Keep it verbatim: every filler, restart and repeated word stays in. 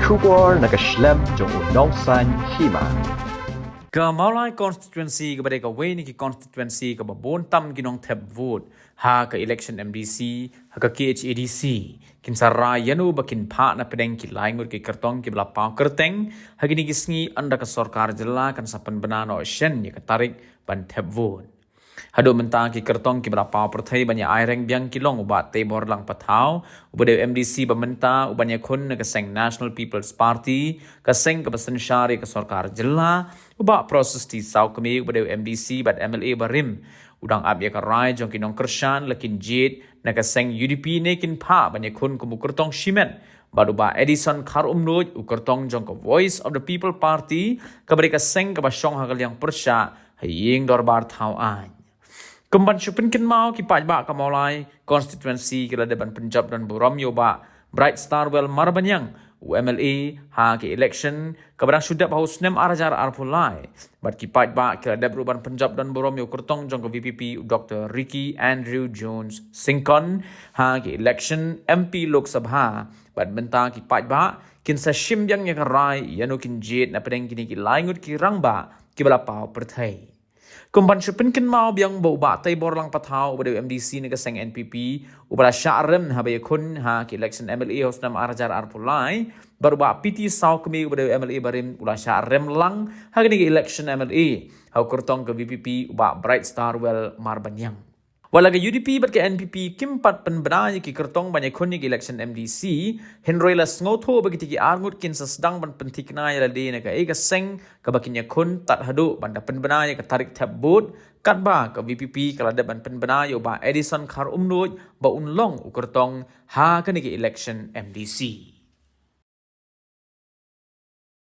Khubor na ka shlem jong u Nongsaiñ Hima. Ka Mawlai constituency kaba dei kawei na ki constituency kaba bun tam ki nongthep vote ha ka election M D C ha ka K H A D C kin sa rai ïano ba kin phah na pdeng ki lai ngut ki kyrtong kiba la paw kyrteng ha kine ki sngi ynda ka sorkar jylla kan sa pynbna noh shen ïa ka tarik ban thep vote. Haduh mynta ki kyrtong kiba la paw pyrthei ban ïa ai reng biang ki long u Bah Teibor Lang Pathaw, uba dei u M D C ba mynta, uban ïakhun na ka seng National People's Party, ka seng kaba synshar ïa ka sorkar jylla, u Bah Procious T Sawkmie, uba dei u M D C bad M L A barim. U dang ap ïa ka rai jong ki nongkyrshan la kin jied na ka seng U D P ne kin phah ban ïakhun kum u kyrtong shimet bad u Bah Edison Kharumnuid, u kyrtong jong ka Voice of the People Party, kaba dei ka seng kaba shong ha ka liang pyrshah ha ïing dorbar thaw aiñ. Kumban shu pynkynmaw, ki paidbah ka Mawlai constituency ki la dep ban pynjop don burom ïa u Bah Bright Starwell Marbaniang, u M L A ha ki election kaba dang shu dep ha u snem ar hajar arphew lai. Bad ki paidbah ki la dep ruh ban pynjop don burom ïa u kyrtong jong ka V P P, u Doctor Ricky Andrew Jones Syngkon ha ki election M P Lok Sabha. Bad mynta ki paidbah kin sa shim biang ïa ka rai ïano kin jied na pdeng kine ki lai ngut ki rangbah kiba la paw pyrthei. Kumban shu pynkynmaw biang ba u Bah Teibor Lang Pathaw, uba dei u M D C na ka seng N P P, uba la shah rem haba ïakhun ha ki election M L A ha u snem ar hajar arphew lai, bad u Bah P T Sawkmie, uba dei u M L A barim, u la shah rem lang ha kine ki election M L A ha u kyrtong ka V P P, u Bah Bright Starwell Marbaniang. Wat la ka U D P bad ka N P P kim pat pynbna ïa ki kyrtong ban ïakhun ïa ki election M D C, hynrei la sngewthuh ba kitei ki ar ngut kin sa sdang ban pynthikna ïa lade na kaei ka seng kaba kin ïakhun tad haduh ban da pynbna ïa ka tarik thep vote, katba ka V P P ka la dep ban pynbna ïa u Bah Edison Kharumnuid ba un long u kyrtong ha kane ka election M D C.